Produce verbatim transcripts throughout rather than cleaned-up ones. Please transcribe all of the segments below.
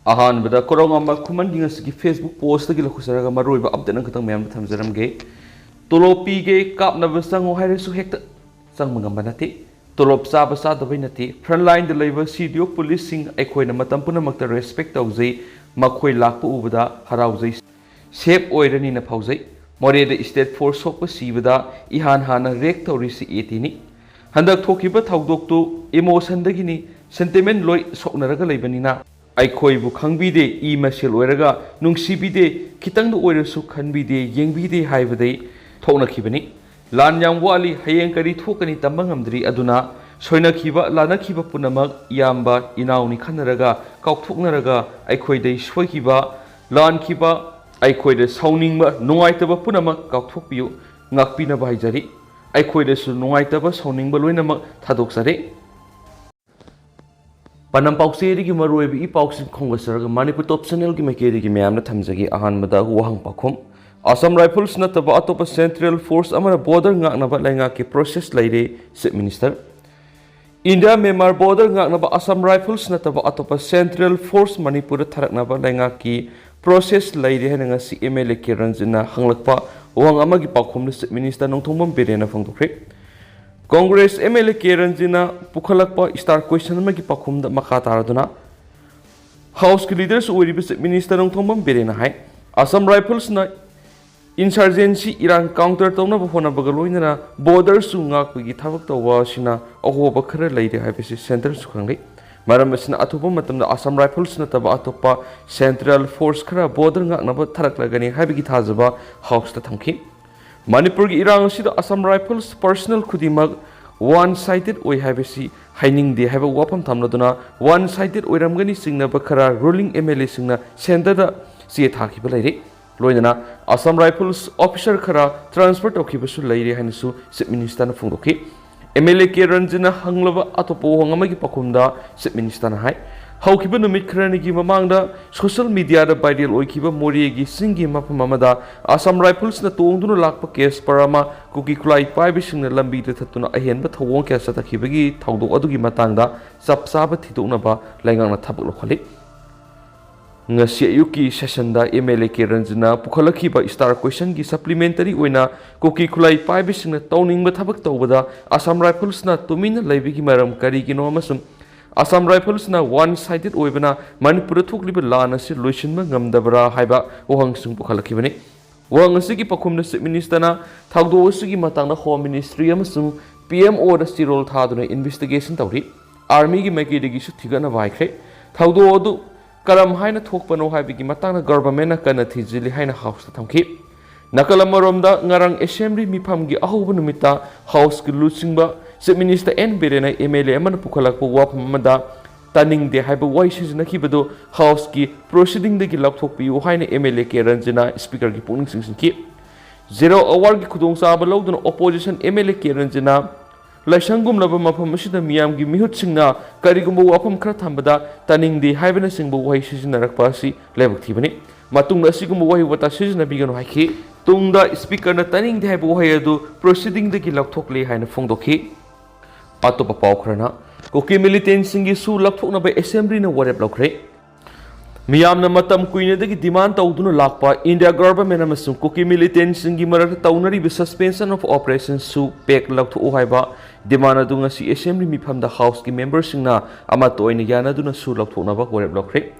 ꯑꯍꯥꯟꯕꯗ ꯀꯣꯔꯧꯉꯥꯟꯕ ꯈꯨꯃꯟꯒꯤ ꯉꯁꯤꯒꯤ Facebook postꯇꯒꯤ ꯂꯧꯈꯠꯆꯔꯒ ꯃꯔꯨꯑꯣꯏꯕ update ꯑꯃꯈꯛꯇꯪ ꯃꯌꯥꯝꯗ ꯊꯝꯖꯔꯝꯒꯦ꯫ ꯇꯣꯂꯣꯞ ꯄꯤꯒꯦ, ꯀꯥꯞꯅꯕ ꯆꯪꯉꯣ ꯍꯥꯏꯔꯁꯨ ꯍꯦꯛꯇ ꯆꯪꯕ ꯉꯝꯕ ꯅꯠꯇꯦ꯫ ꯇꯣꯂꯣꯞ ꯆꯥꯕ ꯆꯥꯗꯕꯩ ꯅꯠꯇꯦ, frontlineꯗ ꯂꯩꯕ CDO policeꯁꯤꯡ ꯑꯩꯈꯣꯏꯅ ꯃꯇꯝ ꯄꯨꯝꯅꯃꯛꯇ respect ꯇꯧꯖꯩ, ꯃꯈꯣꯏ ꯂꯥꯛꯄ ꯎꯕꯗ ꯍꯔꯥꯎꯖꯩ, safe ꯑꯣꯏꯔꯅꯤꯅ ꯐꯥꯎꯖꯩ꯫ ꯃꯣꯔꯦꯗ state force ꯁꯣꯛꯄ ꯁꯤꯕꯗ ꯏꯍꯥꯟ ꯍꯥꯟꯅ react ꯇꯧꯔꯤꯁꯤ ATꯅꯤ꯫ ꯍꯟꯗꯛ ꯊꯣꯛꯈꯤꯕ ꯊꯧꯗꯣꯛꯇꯨ emotionꯗꯒꯤꯅꯤ, sentiment ꯂꯣꯏ ꯁꯣꯛꯅꯔꯒ ꯂꯩꯕꯅꯤꯅ ꯑꯩꯈꯣꯏꯕꯨ ꯈꯪꯕꯤꯗꯦ, ꯏ ꯃꯁꯦꯜ ꯑꯣꯏꯔꯒ ꯅꯨꯡꯁꯤꯕꯤꯗꯦ, ꯈꯤꯇꯪꯗ ꯑꯣꯏꯔꯁꯨ ꯈꯟꯕꯤꯗꯦ, ꯌꯦꯡꯕꯤꯗꯦ ꯍꯥꯏꯕꯗꯩ ꯊꯣꯛꯅꯈꯤꯕꯅꯤ꯫ ꯂꯥꯟ ꯌꯥꯝ ꯋꯥꯠꯂꯤ, ꯍꯌꯦꯡ ꯀꯔꯤ ꯊꯣꯛꯀꯅꯤ ꯇꯝꯕ ꯉꯝꯗ꯭ꯔꯤ꯫ ꯑꯗꯨꯅ ꯁꯣꯏꯅꯈꯤꯕ, ꯂꯥꯟꯅꯈꯤꯕ ꯄꯨꯝꯅꯃꯛ ꯏꯌꯥꯝꯕ ꯏꯅꯥꯎꯅꯤ ꯈꯟꯅꯔꯒ, ꯀꯥꯎꯊꯣꯛꯅꯔꯒ, ꯑꯩꯈꯣꯏꯗꯩ ꯁꯣꯏꯈꯤꯕ, ꯂꯥꯟꯈꯤꯕ, ꯑꯩꯈꯣꯏꯗ ꯁꯥꯎꯅꯤꯡꯕ, ꯅꯨꯡꯉꯥꯏꯇꯕ ꯄꯨꯝꯅꯃꯛ ꯀꯥꯎꯊꯣꯛꯄꯤꯌꯨ꯫ ꯉꯥꯛꯄꯤꯅꯕ ꯍꯥꯏꯖꯔꯤ꯫ ꯑꯩꯈꯣꯏꯗꯁꯨ ꯅꯨꯡꯉꯥꯏꯇꯕ, ꯁꯥꯎꯅꯤꯡꯕ ꯂꯣꯏꯅꯃꯛ ꯊꯥꯗꯣꯛꯆꯔꯤ꯫ ꯄꯥꯟꯗꯝ ꯄꯥꯎꯆꯦꯗꯒꯤ ꯃꯔꯨꯑꯣꯏꯕ ꯏ ꯄꯥꯎꯁꯤꯡ ꯈꯣꯝꯒꯠꯆꯔꯒ Manipur Top Channelꯒꯤ ꯃꯥꯏꯀꯩꯗꯒꯤ ꯃꯌꯥꯝꯗ ꯊꯝꯖꯒꯦ꯫ ꯑꯍꯥꯟꯕꯗ ꯋꯥꯍꯪ ꯄꯥꯎꯈꯨꯝ꯫ ꯑꯁꯥꯝ ꯔꯥꯏꯐꯜꯁ ꯅꯠꯇꯕ ꯑꯇꯣꯞꯄ central force ꯑꯃꯅ border ꯉꯥꯛꯅꯕ ꯂꯩꯉꯥꯛꯀꯤ process ꯂꯩꯔꯦ, Chief Minister꯫ India Myanmar border ꯉꯥꯛꯅꯕ ꯑꯁꯥꯝ ꯔꯥꯏꯐꯜꯁ ꯅꯠꯇꯕ ꯑꯇꯣꯞꯄ central force ꯃꯅꯤꯄꯨꯔꯗ ꯊꯥꯔꯛꯅꯕ ꯂꯩꯉꯥꯛꯀꯤ process ꯂꯩꯔꯦ ꯍꯥꯏꯅ ꯉꯁꯤ MLA ꯀꯦ ꯔꯟꯖꯤꯠꯅ ꯍꯪꯂꯛꯄ ꯋꯥꯍꯪ ꯑꯃꯒꯤ ꯄꯥꯎꯈꯨꯝꯗ Chief Minister Nongthombam ꯕꯤꯔꯦꯟꯅ ꯐꯣꯡꯗꯣꯛꯈ꯭ꯔꯦ꯫ Congress MLA ꯀꯦ ꯔꯟꯖꯤꯠꯅ ꯄꯨꯈꯠꯂꯛꯄ star question ꯑꯃꯒꯤ ꯄꯥꯎꯈꯨꯝꯗ ꯃꯈꯥ ꯇꯥꯔꯗꯨꯅ, Houseꯀꯤ leaderꯁꯨ ꯑꯣꯏꯔꯤꯕ Chief Minister ꯅꯣꯡꯊꯣꯝꯕꯝ ꯕꯤꯔꯦꯟꯅ ꯍꯥꯏ, ꯑꯁꯥꯝ ꯔꯥꯏꯐꯜꯁꯅ insurgency ꯏꯔꯥꯡ counter ꯇꯧꯅꯕ ꯍꯣꯠꯅꯕꯒ ꯂꯣꯏꯅꯅ borderꯁꯨ ꯉꯥꯛꯄꯒꯤ ꯊꯕꯛ ꯇꯧꯕ ꯑꯁꯤꯅ ꯑꯍꯣꯕ ꯈꯔ ꯂꯩꯔꯦ ꯍꯥꯏꯕꯁꯤ centreꯁꯨ ꯈꯪꯂꯦ꯫ ꯃꯔꯝ ꯑꯁꯤꯅ ꯑꯊꯨꯕ ꯃꯇꯝꯗ ꯑꯁꯥꯝ ꯔꯥꯏꯐꯜꯁ ꯅꯠꯇꯕ ꯑꯇꯣꯞꯄ central force ꯈꯔ border ꯉꯥꯛꯅꯕ ꯊꯥꯔꯛꯂꯒꯅꯤ ꯍꯥꯏꯕꯒꯤ ꯊꯥꯖꯕ Houseꯇ ꯊꯝꯈꯤ꯫ ꯃꯅꯤꯄꯨꯔꯒꯤ ꯏꯔꯥꯡ ꯑꯁꯤꯗ ꯑꯁꯥꯝ ꯔꯥꯏꯐꯜꯁ personnel ꯈꯨꯗꯤꯡꯃꯛ one sided ꯑꯣꯏ ꯍꯥꯏꯕꯁꯤ ꯍꯥꯏꯅꯤꯡꯗꯦ ꯍꯥꯏꯕ ꯋꯥꯐꯝ ꯊꯝꯂꯗꯨꯅ, one sided ꯑꯣꯏꯔꯝꯒꯅꯤ ꯆꯤꯡꯅꯕ ꯈꯔ ruling MLAꯁꯤꯡꯅ centreꯗ ꯆꯦ ꯊꯥꯈꯤꯕ ꯂꯩꯔꯤ꯫ ꯂꯣꯏꯅꯅ ꯑꯁꯥꯝ ꯔꯥꯏꯐꯜꯁ officer ꯈꯔ transfer ꯇꯧꯈꯤꯕꯁꯨ ꯂꯩꯔꯤ ꯍꯥꯏꯅꯁꯨ Chief Ministerꯅ ꯐꯣꯡꯗꯣꯛꯈꯤ꯫ MLA ꯀꯦ ꯔꯟꯖꯤꯠꯅ ꯍꯪꯂꯕ ꯑꯇꯣꯞꯄ ꯋꯥꯍꯪ ꯑꯃꯒꯤ ꯄꯥꯎꯈꯨꯝꯗ Chief Ministerꯅ ꯍꯥꯏ, ꯍꯧꯈꯤꯕ ꯅꯨꯃꯤꯠ ꯈꯔꯅꯤꯒꯤ ꯃꯃꯥꯡꯗ social mediaꯗ viral ꯑꯣꯏꯈꯤꯕ ꯃꯣꯔꯦꯒꯤ ꯆꯤꯡꯒꯤ ꯃꯐꯝ ꯑꯃꯗ ꯑꯁꯥꯝ ꯔꯥꯏꯐꯜꯁꯅ ꯇꯣꯡꯗꯨꯅ ꯂꯥꯛꯄ cash ꯄꯔꯥ ꯑꯃ ꯀꯨꯀꯤ ꯈꯨꯠꯂꯥꯏ ꯄꯥꯏꯕꯁꯤꯡꯅ ꯂꯝꯕꯤꯗ ꯊꯠꯇꯨꯅ ꯑꯍꯦꯟꯕ ꯊꯧꯑꯣꯡ ꯀꯌꯥ ꯆꯠꯊꯈꯤꯕꯒꯤ ꯊꯧꯗꯣꯛ ꯑꯗꯨꯒꯤ ꯃꯇꯥꯡꯗ ꯆꯞ ꯆꯥꯕ ꯊꯤꯗꯣꯛꯅꯕ ꯂꯩꯉꯥꯛꯅ ꯊꯕꯛ ꯂꯧꯈꯠꯂꯤ꯫ ꯉꯁꯤ ꯑꯌꯨꯛꯀꯤ ꯁꯦꯁꯟꯗ ꯑꯦꯝ ꯑꯦꯜ ꯑꯦ ꯀꯦ ꯔꯟꯖꯅ ꯄꯨꯈꯠꯂꯛꯈꯤꯕ ꯁ꯭ꯇꯥꯔ ꯀ꯭ꯋꯦꯁꯟꯒꯤ ꯁꯄ꯭ꯂꯤꯃꯦꯟꯇꯔꯤ ꯑꯣꯏꯅ ꯀꯨꯀꯤ ꯈꯨꯠꯂꯥꯏ ꯄꯥꯏꯕꯁꯤꯡꯅ ꯇꯧꯅꯤꯡꯕ ꯊꯕꯛ ꯇꯧꯕꯗ ꯑꯁꯥꯝ ꯔꯥꯏꯐꯜꯁꯅ ꯇꯨꯃꯤꯟꯅ ꯂꯩꯕꯒꯤ ꯃꯔꯝ ꯀꯔꯤꯒꯤꯅꯣ ꯑꯃꯁꯨꯡ ꯑꯁꯥꯝ ꯔꯥꯏꯐꯜꯁꯅ ꯋꯥꯟ ꯁꯥꯏꯗꯦꯗ ꯑꯣꯏꯕꯅ ꯃꯅꯤꯄꯨꯔꯗ ꯊꯣꯛꯂꯤꯕ ꯂꯥꯟ ꯑꯁꯤ ꯂꯣꯏꯁꯤꯟꯕ ꯉꯝꯗꯕ꯭ꯔꯥ ꯍꯥꯏꯕ ꯋꯥꯍꯪꯁꯤꯡ ꯄꯨꯈꯠꯂꯛꯈꯤꯕꯅꯤ꯫ ꯋꯥꯍꯪ ꯑꯁꯤꯒꯤ ꯄꯥꯎꯈꯨꯝꯗ ꯆꯤꯐ ꯃꯤꯅꯤꯁꯇꯔꯅ ꯊꯧꯗꯣꯛ ꯑꯁꯤꯒꯤ ꯃꯇꯥꯡꯗ ꯍꯣꯝ ꯃꯤꯅꯤꯁꯇ꯭ꯔꯤ ꯑꯃꯁꯨꯡ ꯄꯤ ꯑꯦꯝ ꯑꯣꯗ ꯆꯦꯔꯣꯜ ꯊꯥꯗꯨꯅ ꯏꯟꯚꯦꯁꯇꯤꯒꯦꯁꯟ ꯇꯧꯔꯤ꯫ ꯑꯥꯔꯃꯤꯒꯤ ꯃꯥꯏꯀꯩꯗꯒꯤꯁꯨ ꯊꯤꯒꯠꯅꯕ ꯍꯥꯏꯈ꯭ꯔꯦ꯫ ꯊꯧꯗꯣꯛ ꯑꯗꯨ ꯀꯔꯝ ꯍꯥꯏꯅ ꯊꯣꯛꯄꯅꯣ ꯍꯥꯏꯕꯒꯤ ꯃꯇꯥꯡꯗ ꯒꯚꯔꯟꯃꯦꯟꯠꯅ ꯀꯟꯅ ꯊꯤꯖꯤꯜꯂꯤ ꯍꯥꯏꯅ ꯍꯥꯎꯁꯇ ꯊꯝꯈꯤ꯫ ꯅꯥꯀꯜ ꯑꯃꯔꯣꯝꯗ, ꯉꯔꯥꯡ ꯑꯦꯁꯦꯝꯕ꯭ꯂꯤ ꯃꯤꯐꯝꯒꯤ ꯑꯍꯧꯕ ꯅꯨꯃꯤꯠꯇ ꯍꯥꯎꯁꯀꯤ ꯂꯨꯆꯤꯡꯕ ꯆꯤꯐ ꯃꯤꯅꯤꯁꯇꯔ ꯑꯦꯟ ꯕꯤꯔꯦꯟꯅ ꯑꯦꯝ ꯑꯦꯜ ꯑꯦ ꯑꯃꯅ ꯄꯨꯈꯠꯂꯛꯄ ꯋꯥꯐꯝ ꯑꯃꯗ ꯇꯥꯅꯤꯡꯗꯦ ꯍꯥꯏꯕ ꯋꯥꯍꯩ ꯁꯤꯖꯤꯟꯅꯈꯤꯕꯗꯨ ꯍꯥꯎꯁꯀꯤ ꯄ꯭ꯔꯣꯁꯤꯗꯤꯡꯗꯒꯤ ꯂꯧꯊꯣꯛꯄꯤꯌꯨ ꯍꯥꯏꯅ ꯑꯦꯝ ꯑꯦꯜ ꯑꯦ ꯀꯦ ꯔꯟꯖꯅ ꯁ꯭ꯄꯤꯀꯔꯒꯤ ꯄꯨꯛꯅꯤꯡ ꯆꯤꯡꯁꯤꯟꯈꯤ꯫ ꯖꯦꯔꯣ ꯑꯋꯥꯔꯒꯤ ꯈꯨꯗꯣꯡꯆꯥꯕ ꯂꯧꯗꯨꯅ opposition M L A K ꯔꯟꯖꯅ ꯂꯥꯏꯁꯪꯒꯨꯝꯂꯕ ꯃꯐꯝ ꯑꯁꯤꯗ ꯃꯤꯌꯥꯝꯒꯤ ꯃꯤꯍꯨꯠꯁꯤꯡꯅ ꯀꯔꯤꯒꯨꯝꯕ ꯋꯥꯐꯝ ꯈꯔ ꯊꯝꯕꯗ ꯇꯥꯅꯤꯡꯗꯦ ꯍꯥꯏꯕꯅꯆꯤꯡꯕ ꯋꯥꯍꯩ ꯁꯤꯖꯤꯟꯅꯔꯛꯄ ꯑꯁꯤ ꯂꯥꯏꯕꯛ ꯊꯤꯕꯅꯤ꯫ ꯃꯇꯨꯡꯗ ꯑꯁꯤꯒꯨꯝꯕ ꯋꯥꯍꯩ ꯋꯥꯇꯥ ꯁꯤꯖꯤꯟꯅꯕꯤꯒꯅꯨ ꯍꯥꯏꯈꯤ꯫ ꯇꯨꯡꯗ ꯁ꯭ꯄꯤꯀꯔꯅ ꯇꯥꯅꯤꯡꯗꯦ ꯍꯥꯏꯕ ꯋꯥꯍꯩ ꯑꯗꯨ ꯄ꯭ꯔꯣꯁꯤꯗꯤꯡꯗꯒꯤ ꯂꯧꯊꯣꯛꯂꯦ ꯍꯥꯏꯅ ꯐꯣꯡꯗꯣꯛꯈꯤ꯫ ꯑꯇꯣꯞꯄ ꯄꯥꯎ ꯈꯔꯅ, ꯀꯨꯀꯤ ꯃꯤꯂꯤꯇꯦꯟꯠꯁꯤꯡꯒꯤ ꯁꯨ ꯂꯧꯊꯣꯛꯅꯕ ꯑꯦꯁꯦꯝꯕ꯭ꯂꯤꯅ ꯋꯥꯔꯦꯞ ꯂꯧꯈ꯭ꯔꯦ꯫ ꯃꯤꯌꯥꯝꯅ ꯃꯇꯝ ꯀꯨꯏꯅꯗꯒꯤ ꯗꯤꯃꯥꯟ ꯇꯧꯗꯨꯅ ꯂꯥꯛꯄ ꯏꯟꯗꯤꯌꯥ ꯒꯚꯔꯟꯃꯦꯟꯠ ꯑꯃꯁꯨꯡ ꯀꯨꯀꯤ ꯃꯤꯂꯤꯇꯦꯟꯠꯁꯤꯡꯒꯤ ꯃꯔꯛꯇ ꯇꯧꯅꯔꯤꯕ suspension of operation ꯁꯨ ꯄꯦꯛ ꯂꯧꯊꯣꯛꯎ ꯍꯥꯏꯕ ꯗꯤꯃꯥꯟ ꯑꯗꯨ ꯉꯁꯤ ꯑꯦꯁꯦꯝꯕ꯭ꯂꯤ ꯃꯤꯐꯝꯗ ꯍꯥꯎꯁꯀꯤ ꯃꯦꯝꯕꯔꯁꯤꯡꯅ ꯑꯃꯠꯇ ꯑꯣꯏꯅ ꯌꯥꯅꯗꯨꯅ ꯁꯨ ꯂꯧꯊꯣꯛꯅꯕ ꯋꯥꯔꯦꯞ ꯂꯧꯈ꯭ꯔꯦ꯫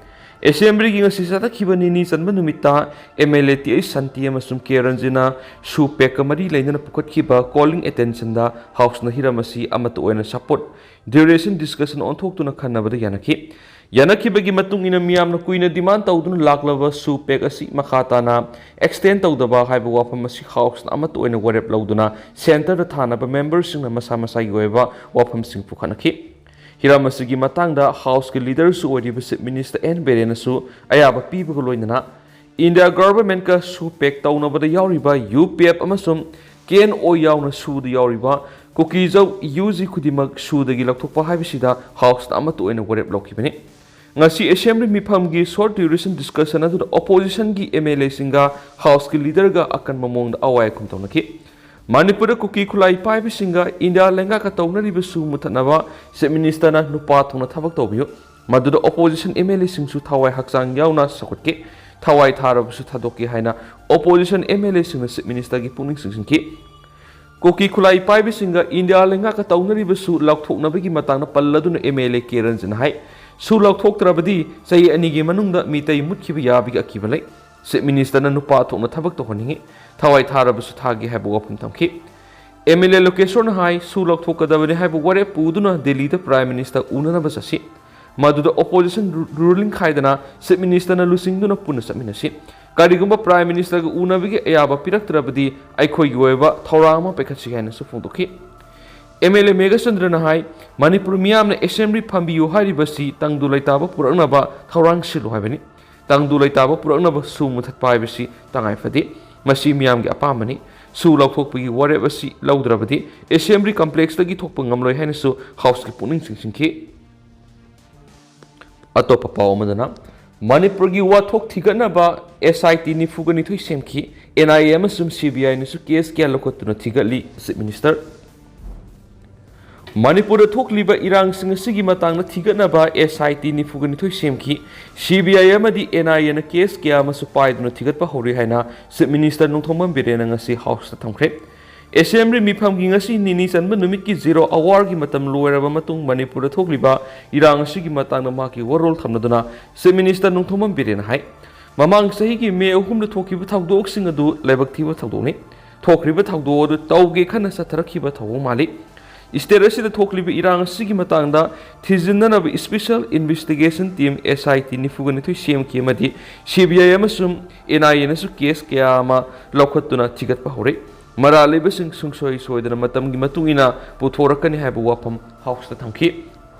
ꯑꯦꯁꯦꯝꯕ꯭ꯂꯤꯒꯤ ꯉꯁꯤ ꯆꯠꯊꯈꯤꯕ ꯅꯤꯅꯤ ꯆꯟꯕ ꯅꯨꯃꯤꯠꯇ M L A T H Shanti ꯑꯃꯁꯨꯡ ꯀꯦ ꯔꯟꯖꯅ ꯁꯨ ꯄꯦꯛꯀ ꯃꯔꯤ ꯂꯩꯅꯅ ꯄꯨꯈꯠꯈꯤꯕ ꯀꯣꯂꯤꯡ ꯑꯦꯇꯦꯟꯁꯟꯗ ꯍꯥꯎꯁꯅ ꯍꯤꯔꯝ ꯑꯁꯤ ꯑꯃꯠꯇ ꯑꯣꯏꯅ ꯁꯄꯣꯔꯠ ꯗ꯭ꯌꯨꯔꯦꯁꯟ ꯗꯤꯁꯀꯁꯟ ꯑꯣꯟꯊꯣꯛꯇꯨꯅ ꯈꯟꯅꯕꯗ ꯌꯥꯅꯈꯤ꯫ ꯌꯥꯅꯈꯤꯕꯒꯤ ꯃꯇꯨꯡ ꯏꯟꯅ ꯃꯤꯌꯥꯝꯅ ꯀꯨꯏꯅ ꯗꯤꯃꯥꯟ ꯇꯧꯗꯨꯅ ꯂꯥꯛꯂꯕ ꯁꯨ ꯄꯦꯛ ꯑꯁꯤ ꯃꯈꯥ ꯇꯥꯅ ꯑꯦꯛꯁꯇꯦꯟ ꯇꯧꯗꯕ ꯍꯥꯏꯕ ꯋꯥꯐꯝ ꯑꯁꯤ ꯍꯥꯎꯁꯅ ꯑꯃꯠꯇ ꯑꯣꯏꯅ ꯋꯥꯔꯦꯞ ꯂꯧꯗꯨꯅ ꯁꯦꯟꯇꯔꯗ ꯊꯥꯅꯕ ꯃꯦꯝꯕꯔꯁꯤꯡꯅ ꯃꯁꯥ ꯃꯁꯥꯒꯤ ꯑꯣꯏꯕ ꯋꯥꯐꯝꯁꯤꯡ ꯄꯨꯈꯠꯅꯈꯤ꯫ ꯍꯤꯔꯝ ꯑꯁꯤꯒꯤ ꯃꯇꯥꯡꯗ ꯍꯥꯎꯁꯀꯤ ꯂꯤꯗꯔꯁꯨ ꯑꯣꯏꯔꯤꯕ ꯆꯤꯐ ꯃꯤꯅꯤꯁꯇꯔ ꯑꯦꯟ ꯕꯤꯔꯦꯟꯅꯁꯨ ꯑꯌꯥꯕ ꯄꯤꯕꯒ ꯂꯣꯏꯅꯅ ꯏꯟꯗꯤꯌꯥ ꯒꯚꯔꯟꯃꯦꯟꯠꯀ ꯁꯨ ꯄꯦꯛ ꯇꯧꯅꯕꯗ ꯌꯥꯎꯔꯤꯕ ꯌꯨ ꯄꯤ ꯑꯦꯐ ꯑꯃꯁꯨꯡ ꯀꯦ ꯑꯦꯟ ꯑꯣ ꯌꯥꯎꯅ ꯁꯨꯗ ꯌꯥꯎꯔꯤꯕ ꯀꯨꯀꯤꯖꯧ ꯌꯨ ꯖꯤ ꯈꯨꯗꯤꯡꯃꯛ ꯁꯨꯗꯒꯤ ꯂꯧꯊꯣꯛꯄ ꯍꯥꯏꯕꯁꯤꯗ ꯍꯥꯎꯁꯅ ꯑꯃꯠꯇ ꯑꯣꯏꯅ ꯋꯥꯔꯦꯞ ꯂꯧꯈꯤꯕꯅꯤ꯫ ꯉꯁꯤ ꯑꯦꯁꯦꯝꯕ꯭ꯂꯤ ꯃꯤꯐꯝꯒꯤ ꯁꯣꯔꯠ ꯗ꯭ꯌꯨꯔꯦꯁꯟ ꯗꯤꯁꯀꯁꯟ ꯑꯗꯨꯗ ꯑꯣꯄꯣꯖꯤꯁꯟꯒꯤ ꯑꯦꯝ ꯑꯦꯜ ꯑꯦꯁꯤꯡꯒ ꯍꯥꯎꯁꯀꯤ ꯂꯤꯗꯔꯒ ꯑꯀꯟꯕ ꯃꯑꯣꯡꯗ ꯑꯋꯥ ꯑꯈꯨꯝ ꯇꯧꯅꯈꯤ꯫ ꯃꯅꯤꯄꯨꯔꯗ ꯀꯨꯀꯤ ꯈꯨꯠꯂꯥꯏ ꯄꯥꯏꯕꯁꯤꯡꯒ ꯏꯟꯗꯤꯌꯥ ꯂꯩꯉꯥꯛꯀ ꯇꯧꯅꯔꯤꯕ ꯁꯨ ꯃꯨꯊꯠꯅꯕ ꯆꯤꯐ ꯃꯤꯅꯤꯁꯇꯔꯅ ꯅꯨꯄꯥ ꯊꯣꯛꯅ ꯊꯕꯛ ꯇꯧꯕꯤꯌꯨ꯫ ꯃꯗꯨꯗ opposition MLAꯁꯤꯡꯁꯨ ꯊꯋꯥꯏ ꯍꯛꯆꯥꯡ ꯌꯥꯎꯅ ꯁꯧꯒꯠꯈꯤ꯫ ꯊꯋꯥꯏ ꯊꯥꯔꯕꯁꯨ ꯊꯥꯗꯣꯛꯀꯦ ꯍꯥꯏꯅ opposition MLAꯁꯤꯡꯅ Chief Ministerꯒꯤ ꯄꯨꯛꯅꯤꯡ ꯆꯤꯡꯁꯤꯟꯈꯤ꯫ ꯀꯨꯀꯤ ꯈꯨꯠꯂꯥꯏ ꯄꯥꯏꯕꯁꯤꯡꯒ ꯏꯟꯗꯤꯌꯥ ꯂꯩꯉꯥꯛꯀ ꯇꯧꯅꯔꯤꯕ ꯁꯨ ꯂꯥꯎꯊꯣꯛꯅꯕꯒꯤ ꯃꯇꯥꯡꯗ ꯄꯜꯂꯗꯨꯅ MLA ꯀꯦ ꯔꯟꯖꯟꯅ ꯍꯥꯏ, ꯁꯨ ꯂꯥꯎꯊꯣꯛꯇ꯭ꯔꯕꯗꯤ ꯆꯍꯤ ꯑꯅꯤꯒꯤ ꯃꯅꯨꯡꯗ ꯃꯤꯇꯩ ꯃꯨꯠꯈꯤꯕ ꯌꯥꯕꯒꯤ ꯑꯀꯤꯕ ꯂꯩ꯫ Chief Ministerꯅ ꯅꯨꯄꯥ ꯊꯣꯛꯅ ꯊꯕꯛ ꯇꯧꯍꯟꯅꯤꯡꯏ, ꯊꯋꯥꯏ ꯊꯥꯔꯕꯁꯨ ꯊꯥꯒꯦ ꯍꯥꯏꯕ ꯋꯥꯐꯝ ꯊꯝꯈꯤ꯫ MLA ꯂꯣꯀꯦꯁꯣꯔꯅ ꯍꯥꯏ, ꯁꯨ ꯂꯧꯊꯣꯛꯀꯗꯕꯅꯤ ꯍꯥꯏꯕ ꯋꯥꯔꯦꯞ ꯄꯨꯗꯨꯅ ꯗꯦꯜꯂꯤꯗ Prime Minister ꯎꯅꯅꯕ ꯆꯠꯁꯤ꯫ ꯃꯗꯨꯗ opposition ꯔꯨ-, ruling ꯈꯥꯏꯗꯅ Chief Ministerꯅ ꯂꯨꯆꯤꯡꯗꯨꯅ ꯄꯨꯟꯅ ꯆꯠꯃꯤꯟꯅꯁꯤ꯫ ꯀꯔꯤꯒꯨꯝꯕ Prime Ministerꯒ ꯎꯅꯕꯒꯤ ꯑꯌꯥꯕ ꯄꯤꯔꯛꯇ꯭ꯔꯕꯗꯤ ꯑꯩꯈꯣꯏꯒꯤ ꯑꯣꯏꯕ ꯊꯧꯔꯥꯡ ꯑꯃ ꯄꯥꯏꯈꯠꯁꯤ ꯍꯥꯏꯅꯁꯨ ꯐꯣꯡꯗꯣꯛꯈꯤ꯫ MLA ꯃꯦꯘꯆꯟꯗ꯭ꯔꯅ ꯍꯥꯏ, ꯃꯅꯤꯄꯨꯔ ꯃꯤꯌꯥꯝꯅ Assembly ꯐꯝꯕꯤꯌꯨ ꯍꯥꯏꯔꯤꯕꯁꯤ ꯇꯪꯗꯨ ꯂꯩꯇꯥꯕ ꯄꯨꯔꯛꯅꯕ ꯊꯧꯔꯥꯡ ꯁꯤꯜꯂꯨ ꯍꯥꯏꯕꯅꯤ꯫ ꯇꯪꯗꯨ ꯂꯩꯇꯥꯕ ꯄꯨꯔꯛꯅꯕ ꯁꯨ ꯃꯨꯊꯠꯄ ꯍꯥꯏꯕꯁꯤ ꯇꯉꯥꯏ ꯐꯗꯦ꯫ ꯃꯁꯤ ꯃꯤꯌꯥꯝꯒꯤ ꯑꯄꯥꯝꯕꯅꯤ꯫ ꯁꯨ ꯂꯧꯊꯣꯛꯄꯒꯤ ꯋꯥꯔꯦꯞ ꯑꯁꯤ ꯂꯧꯗ꯭ꯔꯕꯗꯤ Assembly complexꯇꯒꯤ ꯊꯣꯛꯄ ꯉꯝꯂꯣꯏ ꯍꯥꯏꯅꯁꯨ Houseꯀꯤ ꯄꯨꯛꯅꯤꯡ ꯆꯤꯡꯁꯤꯟꯈꯤ꯫ ꯑꯇꯣꯞꯄ ꯄꯥꯎ ꯑꯃꯗꯅ, ꯃꯅꯤꯄꯨꯔꯒꯤ ꯋꯥꯊꯣꯛ ꯊꯤꯒꯠꯅꯕ SIT ꯅꯤꯐꯨꯒ ꯅꯤꯊꯣꯏ ꯁꯦꯝꯈꯤ꯫ NIA ꯑꯃꯁꯨꯡ CBIꯅꯁꯨ case ꯀꯌꯥ ꯂꯧꯈꯠꯇꯨꯅ ꯊꯤꯒꯠꯂꯤ, Chief Minister꯫ ꯃꯅꯤꯄꯨꯔꯗ ꯊꯣꯛꯂꯤꯕ ꯏꯔꯥꯡꯁꯤꯡ ꯑꯁꯤꯒꯤ ꯃꯇꯥꯡꯗ ꯊꯤꯒꯠꯅꯕ SIT ꯅꯤꯐꯨꯒ ꯅꯤꯊꯣꯏ ꯁꯦꯝꯈꯤ꯫ CBI ꯑꯃꯗꯤ NIAꯅ case ꯀꯌꯥ ꯑꯃꯁꯨ ꯄꯥꯏꯗꯨꯅ ꯊꯤꯒꯠꯄ ꯍꯧꯔꯦ ꯍꯥꯏꯅ Chief Minister ꯅꯣꯡꯊꯣꯝꯕꯝ ꯕꯤꯔꯦꯟꯅ ꯉꯁꯤ Houseꯇ ꯊꯝꯈ꯭ꯔꯦ꯫ Assembly ꯃꯤꯐꯝꯒꯤ ꯉꯁꯤ ꯅꯤꯅꯤ ꯆꯟꯕ ꯅꯨꯃꯤꯠꯀꯤ zero hourꯒꯤ ꯃꯇꯝ ꯂꯣꯏꯔꯕ ꯃꯇꯨꯡ ꯃꯅꯤꯄꯨꯔꯗ ꯊꯣꯛꯂꯤꯕ ꯏꯔꯥꯡ ꯑꯁꯤꯒꯤ ꯃꯇꯥꯡꯗ ꯃꯍꯥꯛꯀꯤ ꯋꯥꯔꯣꯜ ꯊꯝꯅꯗꯨꯅ Chief Minister ꯅꯣꯡꯊꯣꯝꯕꯝ ꯕꯤꯔꯦꯟꯅ ꯍꯥꯏ, ꯃꯃꯥꯡ ꯆꯍꯤꯒꯤ ꯃꯦ ꯑꯍꯨꯝꯗ ꯊꯣꯛꯈꯤꯕ ꯊꯧꯗꯣꯛꯁꯤꯡ ꯑꯗꯨ ꯂꯥꯏꯕꯛ ꯊꯤꯕ ꯊꯧꯗꯣꯛꯅꯤ꯫ ꯊꯣꯛꯈ꯭ꯔꯤꯕ ꯊꯧꯗꯣꯛ ꯑꯗꯨ ꯇꯧꯒꯦ ꯈꯟꯅ ꯆꯠꯊꯔꯛꯈꯤꯕ ꯊꯧꯑꯣꯡ ꯃꯥꯜꯂꯤ꯫ State ꯑꯁꯤꯗ ꯊꯣꯛꯂꯤꯕ ꯏꯔꯥꯡ ꯑꯁꯤꯒꯤ ꯃꯇꯥꯡꯗ ꯊꯤꯖꯤꯟꯅꯅꯕ Special Investigation Team SIT ꯅꯤꯐꯨꯒ ꯅꯤꯊꯣꯏ ꯁꯦꯝꯈꯤ ꯑꯃꯗꯤ CBI ꯑꯃꯁꯨꯡ NIAꯅꯁꯨ case ꯀꯌꯥ ꯑꯃ ꯂꯧꯈꯠꯇꯨꯅ ꯊꯤꯒꯠꯄ ꯍꯧꯔꯦ꯫ ꯃꯔꯥꯜ ꯂꯩꯕꯁꯤꯡ ꯁꯨꯡꯁꯣꯏ ꯁꯣꯏꯗꯅ ꯃꯇꯝꯒꯤ ꯃꯇꯨꯡ ꯏꯟꯅ ꯄꯨꯊꯣꯔꯛꯀꯅꯤ ꯍꯥꯏꯕ ꯋꯥꯐꯝ Houseꯇ ꯊꯝꯈꯤ꯫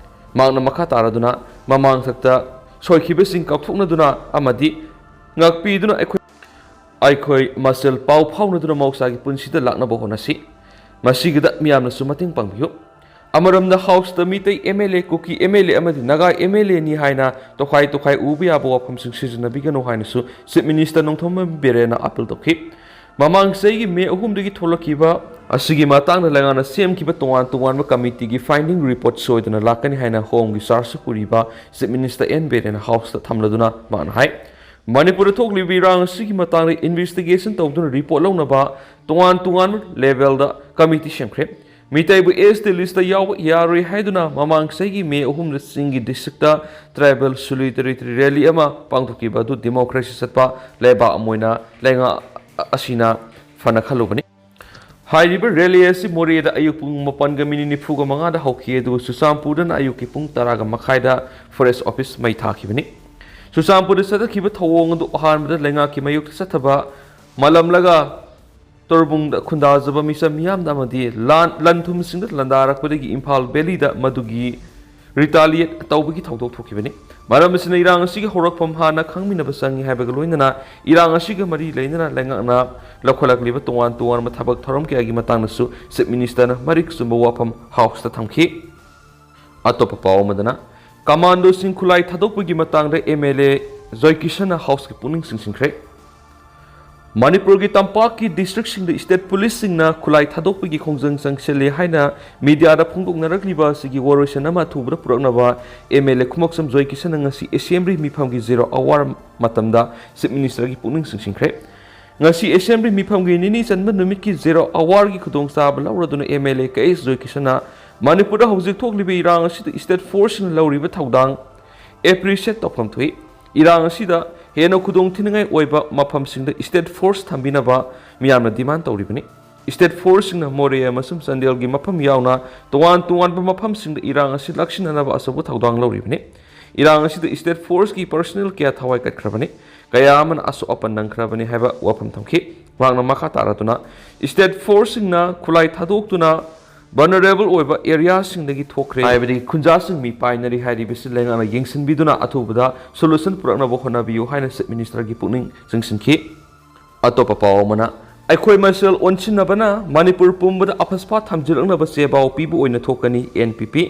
ꯃꯍꯥꯛꯅ ꯃꯈꯥ ꯇꯥꯔꯗꯨꯅ ꯃꯃꯥꯡꯊꯛꯇ ꯁꯣꯏꯈꯤꯕꯁꯤꯡ ꯀꯥꯎꯊꯣꯛꯅꯗꯨꯅ ꯑꯃꯗꯤ ꯉꯥꯛꯄꯤꯗꯨꯅ ꯑꯩꯈꯣꯏ ꯑꯩꯈꯣꯏ ꯃꯁꯦꯜ ꯄꯥꯎ ꯐꯥꯎꯅꯗꯨꯅ ꯃꯍꯧꯁꯥꯒꯤ ꯄꯨꯟꯁꯤꯗ ꯂꯥꯛꯅꯕ ꯍꯣꯠꯅꯁꯤ꯫ ꯃꯁꯤꯒꯤꯗ ꯃꯤꯌꯥꯝꯅꯁꯨ ꯃꯇꯦꯡ ꯄꯥꯡꯕꯤꯌꯨ꯫ ꯑꯃꯔꯣꯝꯗ Houseꯇ ꯃꯤꯇꯩ MLA, ꯀꯨꯀꯤ MLA ꯑꯃꯗꯤ ꯅꯥꯒꯥ MLAꯅꯤ ꯍꯥꯏꯅ ꯇꯣꯈꯥꯏ ꯇꯣꯈꯥꯏ ꯎꯕ ꯌꯥꯕ ꯋꯥꯐꯝꯁꯤꯡ ꯁꯤꯖꯤꯟꯅꯕꯤꯒꯅꯨ ꯍꯥꯏꯅꯁꯨ Chief Minister ꯅꯣꯡꯊꯣꯝꯕꯝ ꯕꯤꯔꯦꯟꯅ appeal ꯇꯧꯈꯤ꯫ ꯃꯃꯥꯡ ꯆꯍꯤꯒꯤ ꯃꯦ ꯑꯍꯨꯝꯗꯒꯤ ꯊꯣꯛꯂꯛꯈꯤꯕ ꯑꯁꯤꯒꯤ ꯃꯇꯥꯡꯗ ꯂꯩꯉꯥꯛꯅ ꯁꯦꯝꯈꯤꯕ ꯇꯣꯉꯥꯟ ꯇꯣꯉꯥꯟꯕ ꯀꯃꯤꯇꯤꯒꯤ finding report ꯁꯣꯏꯗꯅ ꯂꯥꯛꯀꯅꯤ ꯍꯥꯏꯅ ꯍꯣꯝꯒꯤ ꯆꯥꯔꯖꯁꯨ ꯄꯨꯔꯤꯕ Chief Minister ꯑꯦꯟ ꯕꯤꯔꯦꯟꯅ Houseꯇ ꯊꯝꯂꯗꯨꯅ ꯃꯥꯅ ꯍꯥꯏ꯫ ꯃꯅꯤꯄꯨꯔꯗ ꯊꯣꯛꯂꯤꯕ ꯏꯔꯥꯡ ꯑꯁꯤꯒꯤ ꯃꯇꯥꯡꯗ investigation ꯇꯧꯗꯨꯅ report ꯂꯧꯅꯕ ꯇꯣꯉꯥꯟ ꯇꯣꯉꯥꯟꯕ levelꯗ ꯀꯃꯤꯇꯤ ꯁꯦꯝꯈ꯭ꯔꯦ꯫ ꯃꯤꯇꯩꯕꯨ ST listꯇ ꯌꯥꯎꯕ ꯌꯥꯔꯣꯏ ꯍꯥꯏꯗꯨꯅ ꯃꯃꯥꯡ ꯆꯍꯤꯒꯤ ꯃꯦ ꯑꯍꯨꯝꯗ ꯆꯤꯡꯒꯤ districtꯇ tribal solidarity rally ꯑꯃ ꯄꯥꯡꯊꯣꯛꯈꯤꯕ ꯑꯗꯨ democracy ꯆꯠꯄ ꯂꯩꯕꯥꯛ ꯑꯃ ꯑꯣꯏꯅ ꯂꯩꯉꯥꯛ ꯑꯁꯤꯅ ꯐꯅ ꯈꯜꯂꯨꯕꯅꯤ꯫ ꯍꯥꯏꯔꯤꯕ rally ꯑꯁꯤ ꯃꯣꯔꯦꯗ ꯑꯌꯨꯛ ꯄꯨꯡ ꯃꯥꯄꯟꯒ minute ꯅꯤꯐꯨꯒ ꯃꯉꯥꯗ ꯍꯧꯈꯤ, ꯑꯗꯨꯒ ꯆꯨꯔꯆꯥꯟꯄꯨꯔꯗꯅ ꯑꯌꯨꯛꯀꯤ ꯄꯨꯡ ꯇꯔꯥꯒ ꯃꯈꯥꯏꯗ forest office ꯃꯩ ꯊꯥꯈꯤꯕꯅꯤ꯫ ꯆꯨꯔꯆꯥꯟꯄꯨꯔꯗ ꯆꯠꯊꯈꯤꯕ ꯊꯧꯑꯣꯡ ꯑꯗꯨ ꯑꯍꯥꯟꯕꯗ ꯂꯩꯉꯥꯛꯀꯤ ꯃꯥꯌꯣꯛꯇ ꯆꯠꯊꯕ ꯃꯥꯂꯪꯂꯥꯒ ꯇꯣꯔꯕꯨꯡꯗ ꯈꯨꯟꯗꯥꯖꯕ ꯃꯤꯆꯝ ꯃꯤꯌꯥꯝꯗ ꯑꯃꯗꯤ ꯂꯥꯟ, ꯂꯟ ꯊꯨꯝꯁꯤꯡꯗ ꯂꯥꯟꯗꯥꯔꯛꯄꯗꯒꯤ ꯏꯝꯐꯥꯜ valleyꯗ ꯃꯗꯨꯒꯤ retaliate ꯇꯧꯕꯒꯤ ꯊꯧꯗꯣꯛ ꯊꯣꯛꯈꯤꯕꯅꯤ꯫ ꯃꯔꯝ ꯑꯁꯤꯅ ꯏꯔꯥꯡ ꯑꯁꯤꯒꯤ ꯍꯧꯔꯛꯐꯝ ꯍꯥꯟꯅ ꯈꯪꯃꯤꯟꯅꯕ ꯆꯪꯏ ꯍꯥꯏꯕꯒ ꯂꯣꯏꯅꯅ ꯏꯔꯥꯡ ꯑꯁꯤꯒ ꯃꯔꯤ ꯂꯩꯅꯅ ꯂꯩꯉꯥꯛꯅ ꯂꯧꯈꯠꯂꯛꯂꯤꯕ ꯇꯣꯉꯥꯟ ꯇꯣꯉꯥꯟꯕ ꯊꯕꯛ ꯊꯧꯔꯝ ꯀꯌꯥꯒꯤ ꯃꯇꯥꯡꯗꯁꯨ Chief Ministerꯅ ꯃꯔꯤꯛ ꯆꯨꯝꯕ ꯋꯥꯐꯝ Houseꯇ ꯊꯝꯈꯤ꯫ ꯑꯇꯣꯞꯄ ꯄꯥꯎ ꯑꯃꯗꯅ, commandoꯁꯤꯡ ꯈꯨꯠꯂꯥꯏ ꯊꯥꯗꯣꯛꯄꯒꯤ ꯃꯇꯥꯡꯗ MLA ꯖꯣꯏꯀꯤꯁꯟꯅ Houseꯀꯤ ꯄꯨꯛꯅꯤꯡ ꯆꯤꯡꯁꯤꯟꯈ꯭ꯔꯦ꯫ ꯃꯅꯤꯄꯨꯔꯒꯤ ꯇꯝꯄꯥꯛꯀꯤ districtꯁꯤꯡꯗ state policeꯁꯤꯡꯅ ꯈꯨꯠꯂꯥꯏ ꯊꯥꯗꯣꯛꯄꯒꯤ ꯈꯣꯡꯖꯪ ꯆꯪꯁꯤꯜꯂꯤ ꯍꯥꯏꯅ mediaꯗ ꯐꯣꯡꯗꯣꯛꯅꯔꯛꯂꯤꯕ ꯑꯁꯤꯒꯤ ꯋꯥꯔꯣꯏꯁꯤꯟ ꯑꯃ ꯑꯊꯨꯕꯗ ꯄꯨꯔꯛꯅꯕ MLA ꯈꯨꯃꯛꯆꯝ ꯖꯣꯏꯀꯤꯁꯟꯅ ꯉꯁꯤ assembly ꯃꯤꯐꯝꯒꯤ zero hour ꯃꯇꯝꯗ Chief Ministerꯒꯤ ꯄꯨꯛꯅꯤꯡ ꯆꯤꯡꯁꯤꯟꯈ꯭ꯔꯦ꯫ ꯉꯁꯤ assembly ꯃꯤꯐꯝꯒꯤ ꯅꯤꯅꯤ ꯆꯟꯕ ꯅꯨꯃꯤꯠꯀꯤ zero hourꯒꯤ ꯈꯨꯗꯣꯡꯆꯥꯕ ꯂꯧꯔꯗꯨꯅ MLA ꯀꯦ ꯑꯦꯁ ꯖꯣꯏꯀꯤꯁꯟꯅ ꯃꯅꯤꯄꯨꯔꯗ ꯍꯧꯖꯤꯛ ꯊꯣꯛꯂꯤꯕ ꯏꯔꯥꯡ ꯑꯁꯤꯗ state forceꯁꯤꯡꯅ ꯂꯧꯔꯤꯕ ꯊꯧꯗꯥꯡ appreciate ꯇꯧꯐꯝ ꯊꯣꯛꯏ꯫ ꯏꯔꯥꯡ ꯑꯁꯤꯗ ꯍꯦꯟꯅ ꯈꯨꯗꯣꯡꯊꯤꯅꯤꯡꯉꯥꯏ ꯑꯣꯏꯕ ꯃꯐꯝꯁꯤꯡꯗ state force ꯊꯝꯕꯤꯅꯕ ꯃꯤꯌꯥꯝꯅ demand ꯇꯧꯔꯤꯕꯅꯤ꯫ State forceꯁꯤꯡꯅ ꯃꯣꯔꯦ ꯑꯃꯁꯨꯡ ꯆꯥꯟꯗꯦꯜꯒꯤ ꯃꯐꯝ ꯌꯥꯎꯅ ꯇꯣꯉꯥꯟ ꯇꯣꯉꯥꯟꯕ ꯃꯐꯝꯁꯤꯡꯗ ꯏꯔꯥꯡ ꯑꯁꯤ ꯂꯥꯛꯁꯤꯟꯅꯅꯕ ꯑꯆꯧꯕ ꯊꯧꯗꯥꯡ ꯂꯧꯔꯤꯕꯅꯤ꯫ ꯏꯔꯥꯡ ꯑꯁꯤꯗ state forceꯀꯤ personnel ꯀꯌꯥ ꯊꯋꯥꯏ ꯀꯠꯈ꯭ꯔꯕꯅꯤ, ꯀꯌꯥ ꯑꯃꯅ ꯑꯁꯣꯛ ꯑꯄꯟ ꯅꯪꯈ꯭ꯔꯕꯅꯤ ꯍꯥꯏꯕ ꯋꯥꯐꯝ ꯊꯝꯈꯤ꯫ ꯃꯍꯥꯛꯅ ꯃꯈꯥ ꯇꯥꯔꯗꯨꯅ, state forceꯁꯤꯡꯅ ꯈꯨꯠꯂꯥꯏ ꯊꯥꯗꯣꯛꯇꯨꯅ vulnerable ꯑꯣꯏꯕ areaꯁꯤꯡꯗꯒꯤ ꯊꯣꯛꯈ꯭ꯔꯦ, ꯍꯥꯏꯕꯗꯤ ꯈꯨꯟꯖꯥꯁꯤꯡ ꯃꯤ ꯄꯥꯏꯅꯔꯤ ꯍꯥꯏꯔꯤꯕꯁꯤ ꯂꯩꯉꯥꯛꯅ ꯌꯦꯡꯁꯤꯟꯕꯤꯗꯨꯅ ꯑꯊꯨꯕꯗ solution ꯄꯨꯔꯛꯅꯕ ꯍꯣꯠꯅꯕꯤꯌꯨ ꯍꯥꯏꯅ Chief Ministerꯒꯤ ꯄꯨꯛꯅꯤꯡ ꯆꯤꯡꯁꯤꯟꯈꯤ꯫ ꯑꯇꯣꯞꯄ ꯄꯥꯎ ꯑꯃꯅ, ꯑꯩꯈꯣꯏ ꯃꯁꯦꯜ ꯑꯣꯟꯁꯤꯟꯅꯕꯅ ꯃꯅꯤꯄꯨꯔ ꯄꯨꯝꯕꯗ ꯑꯐꯁꯄꯥ ꯊꯝꯖꯤꯜꯂꯛꯅꯕ ꯆꯦꯕꯥꯎ ꯄꯤꯕ ꯑꯣꯏꯅ ꯊꯣꯛꯀꯅꯤ, ꯑꯦꯟ ꯄꯤ ꯄꯤ꯫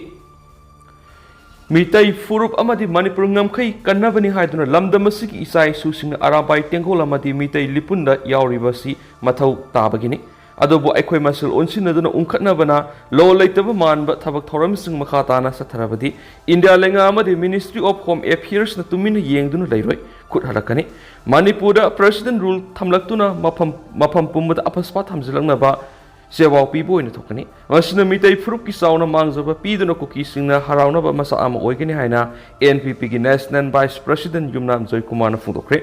ꯃꯤꯇꯩ ꯐꯨꯔꯨꯞ ꯑꯃꯗꯤ ꯃꯅꯤꯄꯨꯔ ꯉꯝꯈꯩ ꯀꯟꯅꯕꯅꯤ ꯍꯥꯏꯗꯨꯅ ꯂꯝꯗꯝ ꯑꯁꯤꯒꯤ ꯏꯆꯥ ꯏꯁꯨꯁꯤꯡꯅ ꯑꯔꯥꯕꯥꯏ ꯇꯦꯡꯒꯣꯜ ꯑꯃꯗꯤ ꯃꯤꯇꯩ ꯂꯤꯄꯨꯟꯗ ꯌꯥꯎꯔꯤꯕ ꯑꯁꯤ ꯃꯊꯧ ꯇꯥꯕꯒꯤꯅꯤ꯫ ꯑꯗꯨꯕꯨ ꯑꯩꯈꯣꯏ ꯃꯁꯦꯜ ꯑꯣꯟꯁꯤꯟꯅꯗꯨꯅ ꯎꯪꯈꯠꯅꯕꯅ ꯂꯣ ꯂꯩꯇꯕ ꯃꯥꯟꯕ ꯊꯕꯛ ꯊꯧꯔꯝꯁꯤꯡ ꯃꯈꯥ ꯇꯥꯅ ꯆꯠꯊꯔꯕꯗꯤ ꯏꯟꯗꯤꯌꯥ ꯂꯩꯉꯥꯛ ꯑꯃꯗꯤ Ministry of Home Affairsꯅ ꯇꯨꯃꯤꯟꯅ ꯌꯦꯡꯗꯨꯅ ꯂꯩꯔꯣꯏ, ꯈꯨꯠ ꯍꯜꯂꯛꯀꯅꯤ꯫ ꯃꯅꯤꯄꯨꯔꯗ President Rule ꯊꯝꯂꯛꯇꯨꯅ ꯃꯐꯝ, ꯃꯐꯝ ꯄꯨꯝꯕꯗ ꯑꯐꯁꯄꯥ ꯊꯝꯖꯤꯜꯂꯛꯅꯕ ꯆꯦꯋꯥꯎ ꯄꯤꯕ ꯑꯣꯏꯅ ꯊꯣꯛꯀꯅꯤ꯫ ꯃꯁꯤꯅ ꯃꯤꯇꯩ ꯐꯨꯔꯨꯞꯀꯤ ꯆꯥꯎꯅ ꯃꯥꯡꯖꯕ ꯄꯤꯗꯨꯅ ꯀꯨꯀꯤꯁꯤꯡꯅ ꯍꯔꯥꯎꯅꯕ ꯃꯆꯥꯛ ꯑꯃ ꯑꯣꯏꯒꯅꯤ ꯍꯥꯏꯅ NPPꯒꯤ National Vice President ꯌꯨꯝꯅꯥꯝ ꯖꯣꯏꯀꯨꯃꯥꯔꯅ ꯐꯣꯡꯗꯣꯛꯈ꯭ꯔꯦ꯫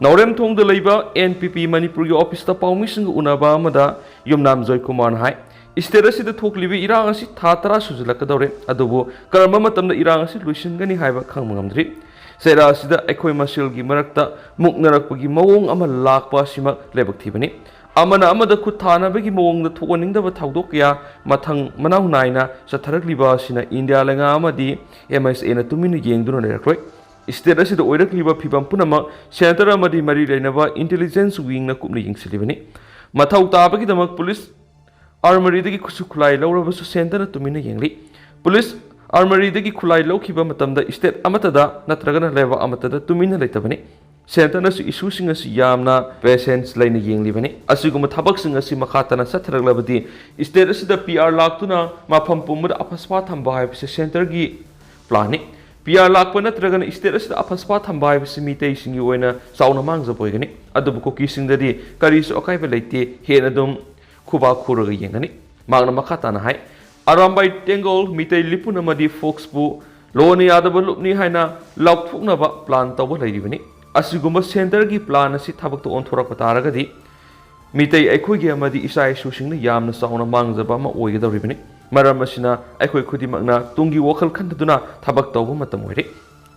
ꯅꯥꯎꯔꯦꯝꯊꯣꯡꯗ ꯂꯩꯕ NPP ꯃꯅꯤꯄꯨꯔꯒꯤ officeꯇ ꯄꯥꯎꯃꯤꯁꯤꯡꯒ ꯎꯅꯕ ꯑꯃꯗ ꯌꯨꯝꯅꯥꯝ ꯖꯣꯏꯀꯨꯃꯥꯔꯅ ꯍꯥꯏ, state ꯑꯁꯤꯗ ꯊꯣꯛꯂꯤꯕ ꯏꯔꯥꯡ ꯑꯁꯤ ꯊꯥ ꯇꯔꯥ ꯁꯨꯖꯤꯜꯂꯛꯀꯗꯧꯔꯦ, ꯑꯗꯨꯕꯨ ꯀꯔꯝꯕ ꯃꯇꯝꯗ ꯏꯔꯥꯡ ꯑꯁꯤ ꯂꯣꯏꯁꯤꯟꯒꯅꯤ ꯍꯥꯏꯕ ꯈꯪꯕ ꯉꯝꯗ꯭ꯔꯤ꯫ ꯆꯩꯔꯥ ꯑꯁꯤꯗ ꯑꯩꯈꯣꯏ ꯃꯁꯦꯜꯒꯤ ꯃꯔꯛꯇ ꯃꯨꯛꯅꯔꯛꯄꯒꯤ ꯃꯑꯣꯡ ꯑꯃ ꯂꯥꯛꯄ ꯑꯁꯤꯃꯛ ꯂꯥꯏꯕꯛ ꯊꯤꯕꯅꯤ꯫ ꯑꯃꯅ ꯑꯃꯗ ꯈꯨꯠ ꯊꯥꯅꯕꯒꯤ ꯃꯑꯣꯡꯗ ꯊꯣꯛꯍꯟꯅꯤꯡꯗꯕ ꯊꯧꯗꯣꯛ ꯀꯌꯥ ꯃꯊꯪ ꯃꯅꯥꯎ ꯅꯥꯏꯅ ꯆꯠꯊꯔꯛꯂꯤꯕ ꯑꯁꯤꯅ ꯏꯟꯗꯤꯌꯥ ꯂꯩꯉꯥꯛ ꯑꯃꯗꯤ MHAꯅ ꯇꯨꯃꯤꯟꯅ ꯌꯦꯡꯗꯨꯅ ꯂꯩꯔꯛꯂꯣꯏ꯫ State ꯑꯁꯤꯗ ꯑꯣꯏꯔꯛꯂꯤꯕ ꯐꯤꯕꯝ ꯄꯨꯝꯅꯃꯛ centre ꯑꯃꯗꯤ ꯃꯔꯤ ꯂꯩꯅꯕ intelligence wingꯅ ꯀꯨꯞꯅ ꯌꯦꯡꯁꯤꯜꯂꯤꯕꯅꯤ꯫ ꯃꯊꯧ ꯇꯥꯕꯒꯤꯗꯃꯛ police armouryꯗꯒꯤ ꯈꯨꯠꯁꯨ ꯈꯨꯠꯂꯥꯏ ꯂꯧꯔꯕꯁꯨ centreꯅ ꯇꯨꯃꯤꯟꯅ ꯌꯦꯡꯂꯤ꯫ Police armouryꯗꯒꯤ ꯈꯨꯠꯂꯥꯏ ꯂꯧꯈꯤꯕ ꯃꯇꯝꯗ state ꯑꯃꯠꯇꯗ ꯅꯠꯇ꯭ꯔꯒꯅ ꯂꯩꯕꯥꯛ ꯑꯃꯠꯇꯗ ꯇꯨꯃꯤꯟꯅ ꯂꯩꯇꯕꯅꯤ꯫ Centreꯅꯁꯨ issueꯁꯤꯡ ꯑꯁꯤ ꯌꯥꯝꯅ patience ꯂꯩꯅ ꯌꯦꯡꯂꯤꯕꯅꯤ꯫ ꯑꯁꯤꯒꯨꯝꯕ ꯊꯕꯛꯁꯤꯡ ꯑꯁꯤ ꯃꯈꯥ ꯇꯥꯅ ꯆꯠꯊꯔꯛꯂꯕꯗꯤ state ꯑꯁꯤꯗ PR ꯂꯥꯛꯇꯨꯅ ꯃꯐꯝ ꯄꯨꯝꯕꯗ ꯑꯐꯁꯄꯥ ꯊꯝꯕ ꯍꯥꯏꯕꯁꯤ centreꯒꯤ planꯅꯤ꯫ PR ꯂꯥꯛꯄ ꯅꯠꯇ꯭ꯔꯒꯅ state ꯑꯁꯤꯗ ꯑꯐꯁꯄꯥ ꯊꯝꯕ ꯍꯥꯏꯕꯁꯤ ꯃꯤꯇꯩꯁꯤꯡꯒꯤ ꯑꯣꯏꯅ ꯆꯥꯎꯅ ꯃꯥꯡꯖꯕ ꯑꯣꯏꯒꯅꯤ꯫ ꯑꯗꯨꯕꯨ ꯀꯨꯀꯤꯁꯤꯡꯗꯗꯤ ꯀꯔꯤꯁꯨ ꯑꯀꯥꯏꯕ ꯂꯩꯇꯦ, ꯍꯦꯟꯅ ꯑꯗꯨꯝ ꯈꯨꯕꯥꯛ ꯈꯨꯔꯒ ꯌꯦꯡꯒꯅꯤ꯫ ꯃꯍꯥꯛꯅ ꯃꯈꯥ ꯇꯥꯅ ꯍꯥꯏ, ꯑꯔꯥꯝꯕꯥꯏ ꯇꯦꯡꯒꯣꯜ, ꯃꯤꯇꯩ ꯂꯤꯄꯨꯟ ꯑꯃꯗꯤ ꯐꯣꯛꯁꯄꯨ ꯂꯣꯅ ꯌꯥꯗꯕ ꯂꯨꯞꯅꯤ ꯍꯥꯏꯅ ꯂꯥꯎꯊꯣꯛꯅꯕ plan ꯇꯧꯕ ꯂꯩꯔꯤꯕꯅꯤ꯫ ꯑꯁꯤꯒꯨꯝꯕ centreꯒꯤ plan ꯑꯁꯤ ꯊꯕꯛꯇ ꯑꯣꯟꯊꯣꯔꯛꯄ ꯇꯥꯔꯒꯗꯤ ꯃꯤꯇꯩ ꯑꯩꯈꯣꯏꯒꯤ ꯑꯃꯗꯤ ꯏꯆꯥ ꯏꯁꯨꯁꯤꯡꯅ ꯌꯥꯝꯅ ꯆꯥꯎꯅ ꯃꯥꯡꯖꯕ ꯑꯃ ꯑꯣꯏꯒꯗꯧꯔꯤꯕꯅꯤ꯫ ꯃꯔꯝ ꯑꯁꯤꯅ ꯑꯩꯈꯣꯏ ꯈꯨꯗꯤꯡꯃꯛꯅ ꯇꯨꯡꯒꯤ ꯋꯥꯈꯜ ꯈꯟꯊꯗꯨꯅ ꯊꯕꯛ ꯇꯧꯕ ꯃꯇꯝ ꯑꯣꯏꯔꯦ꯫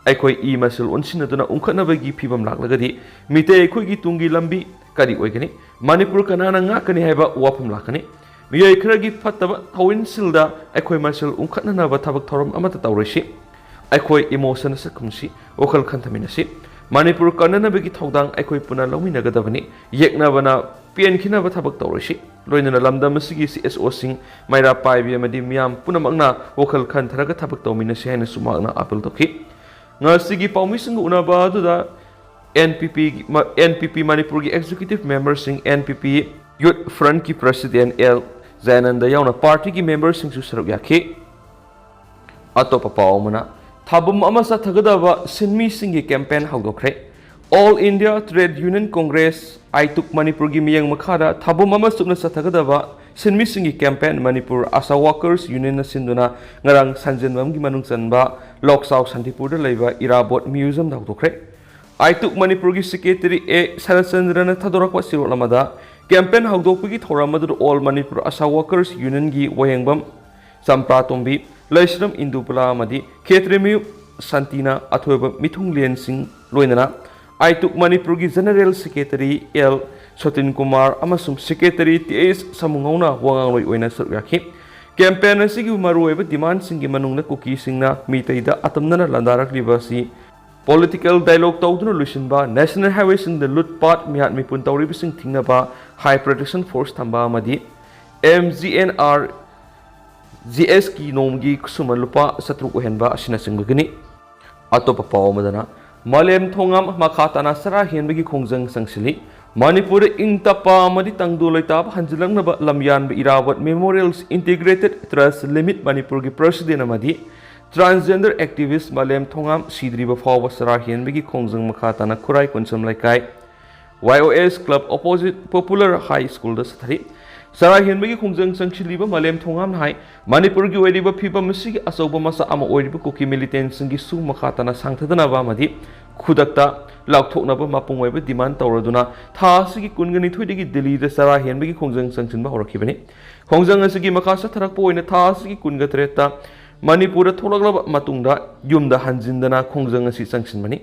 ꯑꯩꯈꯣꯏ ꯏ ꯃꯁꯦꯜ ꯑꯣꯟꯁꯤꯟꯅꯗꯨꯅ ꯎꯪꯈꯠꯅꯕꯒꯤ ꯐꯤꯕꯝ ꯂꯥꯛꯂꯒꯗꯤ ꯃꯤꯇꯩ ꯑꯩꯈꯣꯏꯒꯤ ꯇꯨꯡꯒꯤ ꯂꯝꯕꯤ ꯀꯔꯤ ꯑꯣꯏꯒꯅꯤ? ꯃꯅꯤꯄꯨꯔ ꯀꯅꯥꯅ ꯉꯥꯛꯀꯅꯤ ꯍꯥꯏꯕ ꯋꯥꯐꯝ ꯂꯥꯛꯀꯅꯤ꯫ ꯃꯤꯑꯣꯏ ꯈꯔꯒꯤ ꯐꯠꯇꯕ ꯊꯧꯑꯣꯏꯟꯁꯤꯜꯗ ꯑꯩꯈꯣꯏ ꯃꯁꯦꯜ ꯎꯪꯈꯠꯅꯅꯕ ꯊꯕꯛ ꯊꯧꯔꯝ ꯑꯃꯠꯇ ꯇꯧꯔꯣꯏꯁꯤ꯫ ꯑꯩꯈꯣꯏ emotion ꯆꯠꯈꯨꯝꯁꯤ, ꯋꯥꯈꯜ ꯈꯟꯊꯃꯤꯟꯅꯁꯤ꯫ ꯃꯅꯤꯄꯨꯔ ꯀꯟꯅꯅꯕꯒꯤ ꯊꯧꯗꯥꯡ ꯑꯩꯈꯣꯏ ꯄꯨꯟꯅ ꯂꯧꯃꯤꯟꯅꯒꯗꯕꯅꯤ꯫ ꯌꯦꯛꯅꯕꯅ ꯄꯦꯟꯈꯤꯅꯕ ꯊꯕꯛ ꯇꯧꯔꯣꯏꯁꯤ꯫ ꯂꯣꯏꯅꯅ ꯂꯝꯗꯝ ꯑꯁꯤꯒꯤ CSOꯁꯤꯡ, ꯃꯩꯔꯥ ꯄꯥꯏꯕꯤ ꯑꯃꯗꯤ ꯃꯤꯌꯥꯝ ꯄꯨꯝꯅꯃꯛꯅ ꯋꯥꯈꯜ ꯈꯟꯊꯔꯒ ꯊꯕꯛ ꯇꯧꯃꯤꯟꯅꯁꯤ ꯍꯥꯏꯅꯁꯨ ꯃꯍꯥꯛꯅ appeal ꯇꯧꯈꯤ꯫ ꯉꯁꯤꯒꯤ ꯄꯥꯎꯃꯤꯁꯤꯡꯒ ꯎꯅꯕ ꯑꯗꯨꯗ NPP, ꯃ-, NPP ꯃꯅꯤꯄꯨꯔꯒꯤ executive memberꯁꯤꯡ, NPP ꯌꯨꯠ ꯐ꯭ꯔꯟꯠꯀꯤ ꯄ꯭ꯔꯁꯤꯗꯦꯟ ꯑꯦꯜ ꯖꯌꯥꯅꯟꯗ ꯌꯥꯎꯅ ꯄꯥꯔꯇꯤꯒꯤ ꯃꯦꯝꯕꯔꯁꯤꯡꯁꯨ ꯁꯔꯨꯛ ꯌꯥꯈꯤ꯫ ꯑꯇꯣꯞꯄ ꯄꯥꯎ ꯑꯃꯅ, ꯊꯥꯕꯨꯝ ꯑꯃ ꯆꯠꯊꯒꯗꯕ ꯁꯤꯟꯃꯤꯁꯤꯡꯒꯤ ꯀꯦꯝꯄꯦꯟ ꯍꯧꯗꯣꯛꯈ꯭ꯔꯦ꯫ All India Trade Union Congress, AITUC, ꯃꯅꯤꯄꯨꯔꯒꯤ ꯃꯤꯠꯌꯦꯡ ꯃꯈꯥꯗ ꯊꯥꯕꯨꯝ ꯑꯃ ꯆꯨꯞꯅ ꯆꯠꯊꯒꯗꯕ ꯁꯤꯟꯃꯤꯁꯤꯡꯒꯤ ꯀꯦꯝꯄꯦꯟ ꯃꯅꯤꯄꯨꯔ ꯑꯁꯥ ꯋꯥꯀꯔꯁ ꯌꯨꯅꯤꯌꯟꯅ ꯁꯤꯟꯗꯨꯅ ꯉꯔꯥꯡ ꯁꯟꯖꯦꯟꯕꯝꯒꯤ ꯃꯅꯨꯡ ꯆꯟꯕ ꯂꯣꯛꯆꯥꯎ ꯁꯥꯟꯇꯤꯄꯨꯔꯗ ꯂꯩꯕ ꯏꯔꯥꯕꯣꯠ ꯃ꯭ꯌꯨꯖꯤꯌꯝꯗ ꯍꯧꯗꯣꯛꯈ꯭ꯔꯦ꯫ ꯑꯥꯏꯇꯨꯛ ꯃꯅꯤꯄꯨꯔꯒꯤ ꯁꯦꯀ꯭ꯔꯦꯇꯔꯤ ꯑꯦ ꯁꯔꯠꯆꯟꯗ꯭ꯔꯅ ꯊꯥꯗꯣꯔꯛꯄ ꯆꯦꯔꯣꯜ ꯑꯃꯗ, ꯀꯦꯝꯄꯦꯟ ꯍꯧꯗꯣꯛꯄꯒꯤ ꯊꯧꯔꯝ ꯑꯗꯨꯗ ꯑꯣꯜ ꯃꯅꯤꯄꯨꯔ ꯑꯁꯥ ꯋꯥꯀꯔꯁ ꯌꯨꯅꯤꯌꯟꯒꯤ ꯋꯥꯌꯦꯡꯕꯝ ꯆꯝꯄ꯭ꯔꯥꯇꯣꯝꯕꯤ, ꯂꯩꯁ꯭ꯔꯝ ꯏꯟꯗꯨꯕꯂꯥ ꯑꯃꯗꯤ ꯈꯦꯇ꯭ꯔꯤꯃꯌꯨ ꯁꯥꯟꯇꯤꯅ ꯑꯊꯣꯏꯕ ꯃꯤꯊꯨꯡꯂꯦꯟꯁꯤꯡ, ꯂꯣꯏꯅꯅ ꯑꯥꯏꯇꯨꯛ ꯃꯅꯤꯄꯨꯔꯒꯤ ꯖꯦꯅꯔꯦꯜ ꯁꯦꯀ꯭ꯔꯦꯇꯔꯤ ꯑꯦꯜ ꯁꯣꯇꯤꯟ ꯀꯨꯃꯥꯔ ꯑꯃꯁꯨꯡ ꯁꯦꯀ꯭ꯔꯦꯇꯔꯤ ꯇꯤ ꯑꯦꯁ ꯁꯃꯨꯉꯧꯅ ꯋꯥꯉꯥꯡꯂꯣꯏ ꯑꯣꯏꯅ ꯁꯔꯨꯛ ꯌꯥꯈꯤ꯫ ꯀꯦꯝꯄꯦꯟ ꯑꯁꯤꯒꯤ ꯃꯔꯨꯑꯣꯏꯕ ꯗꯤꯃꯥꯟꯁꯤꯡꯒꯤ ꯃꯅꯨꯡꯗ ꯀꯨꯀꯤꯁꯤꯡꯅ ꯃꯤꯇꯩꯗ ꯑꯇꯝꯅꯅ ꯂꯥꯟꯗꯥꯔꯛꯂꯤꯕ ꯑꯁꯤ ꯄꯣꯂꯤꯇꯤꯀꯦꯜ ꯗꯥꯏꯂꯣꯒ ꯇꯧꯗꯨꯅ ꯂꯣꯏꯁꯤꯟꯕ, ꯅꯦꯁꯅꯦꯜ ꯍꯥꯏꯋꯦꯁꯤꯡꯗ ꯂꯨꯠ ꯄꯥꯠ, ꯃꯤꯍꯥꯠ ꯃꯤꯄꯨꯟ ꯇꯧꯔꯤꯕꯁꯤꯡ ꯊꯤꯡꯅꯕ, ꯍꯥꯏ ꯄ꯭ꯔꯣꯇꯦꯛꯁꯟ ꯐꯣꯔꯁ ꯊꯝꯕ ꯑꯃꯗꯤ M G N R G ꯑꯦꯁꯀꯤ ꯅꯣꯡꯃꯒꯤ ꯈꯨꯠꯁꯨꯃꯟ ꯂꯨꯄꯥ ꯆꯥꯇ꯭ꯔꯨꯛ ꯑꯣꯏꯍꯟꯕ ꯑꯁꯤꯅꯆꯤꯡꯕꯒꯤꯅꯤ꯫ ꯑꯇꯣꯞꯄ ꯄꯥꯎ ꯑꯃꯗꯅ, ꯃꯥꯂꯦꯝ ꯊꯣꯉꯥꯝ ꯃꯈꯥ ꯇꯥꯅ ꯆꯔꯥ ꯍꯦꯟꯕꯒꯤ ꯈꯣꯡꯖꯪ ꯆꯪꯁꯤꯜꯂꯤ꯫ ꯃꯅꯤꯄꯨꯔꯗ ꯏꯪ ꯇꯞꯄ ꯑꯃꯗꯤ ꯇꯪꯗꯨ ꯂꯩꯇꯥꯕ ꯍꯟꯖꯤꯜꯂꯛꯅꯕ ꯂꯝꯌꯥꯟꯕ ꯏꯔꯥꯕꯣꯠ ꯃꯦꯃꯣꯔꯤꯌꯦꯜꯁ ꯏꯟꯇꯤꯒ꯭ꯔꯦꯇꯦꯗ ꯇ꯭ꯔꯁ ꯂꯤꯃꯤꯠ ꯃꯅꯤꯄꯨꯔꯒꯤ ꯄ꯭ꯔꯁꯤꯗꯦꯟ ꯑꯃꯗꯤ ꯇ꯭ꯔꯥꯟꯁꯖꯦꯟꯗꯔ ꯑꯦꯛꯇꯤꯚꯤꯁ ꯃꯥꯂꯦꯝ ꯊꯣꯉꯥꯝ ꯁꯤꯗ꯭ꯔꯤꯕ ꯐꯥꯎꯕ ꯆꯔꯥ ꯍꯦꯟꯕꯒꯤ ꯈꯣꯡꯖꯪ ꯃꯈꯥ ꯇꯥꯅ ꯈꯨꯔꯥꯏ ꯀꯣꯟꯁꯝ ꯂꯩꯀꯥꯏ ꯋꯥꯏ ꯑꯣ ꯑꯦꯁ ꯀ꯭ꯂꯕ ꯑꯣꯄꯣꯖꯤꯠ ꯄꯣꯄꯨꯂꯔ ꯍꯥꯏ ꯁ꯭ꯀꯨꯜꯗ ꯆꯠꯊꯔꯤ꯫ ꯆꯔꯥ ꯍꯦꯟꯕꯒꯤ ꯈꯣꯡꯖꯪ ꯆꯪꯁꯤꯜꯂꯤꯕ ꯃꯥꯂꯦꯝ ꯊꯣꯉꯥꯝꯅ ꯍꯥꯏ, ꯃꯅꯤꯄꯨꯔꯒꯤ ꯑꯣꯏꯔꯤꯕ ꯐꯤꯕꯝ ꯑꯁꯤꯒꯤ ꯑꯆꯧꯕ ꯃꯆꯥ ꯑꯃ ꯑꯣꯏꯔꯤꯕ ꯀꯨꯀꯤ ꯃꯤꯂꯤꯇꯦꯟꯁꯤꯡꯒꯤ ꯁꯨ ꯃꯈꯥ ꯇꯥꯅ ꯁꯥꯡꯊꯗꯅꯕ ꯑꯃꯗꯤ ꯈꯨꯗꯛꯇ ꯂꯥꯎꯊꯣꯛꯅꯕ ꯃꯄꯨꯡ ꯑꯣꯏꯕ ꯗꯤꯃꯥꯟ ꯇꯧꯔꯗꯨꯅ ꯊꯥ ꯑꯁꯤꯒꯤ ꯀꯨꯟꯒ ꯅꯤꯊꯣꯏꯗꯒꯤ ꯗꯤꯜꯂꯤꯗ ꯆꯔꯥ ꯍꯦꯟꯕꯒꯤ ꯈꯣꯡꯖꯪ ꯆꯪꯁꯤꯟꯕ ꯍꯧꯔꯛꯈꯤꯕꯅꯤ꯫ ꯈꯣꯡꯖꯪ ꯑꯁꯤꯒꯤ ꯃꯈꯥ ꯆꯠꯊꯔꯛꯄ ꯑꯣꯏꯅ ꯊꯥ ꯑꯁꯤꯒꯤ ꯀꯨꯟꯒ ꯇꯔꯦꯠꯇ ꯃꯅꯤꯄꯨꯔꯗ ꯊꯣꯛꯂꯛꯂꯕ ꯃꯇꯨꯡꯗ ꯌꯨꯝꯗ ꯍꯟꯖꯤꯟꯗꯅ ꯈꯣꯡꯖꯪ ꯑꯁꯤ ꯆꯪꯁꯤꯟꯕꯅꯤ꯫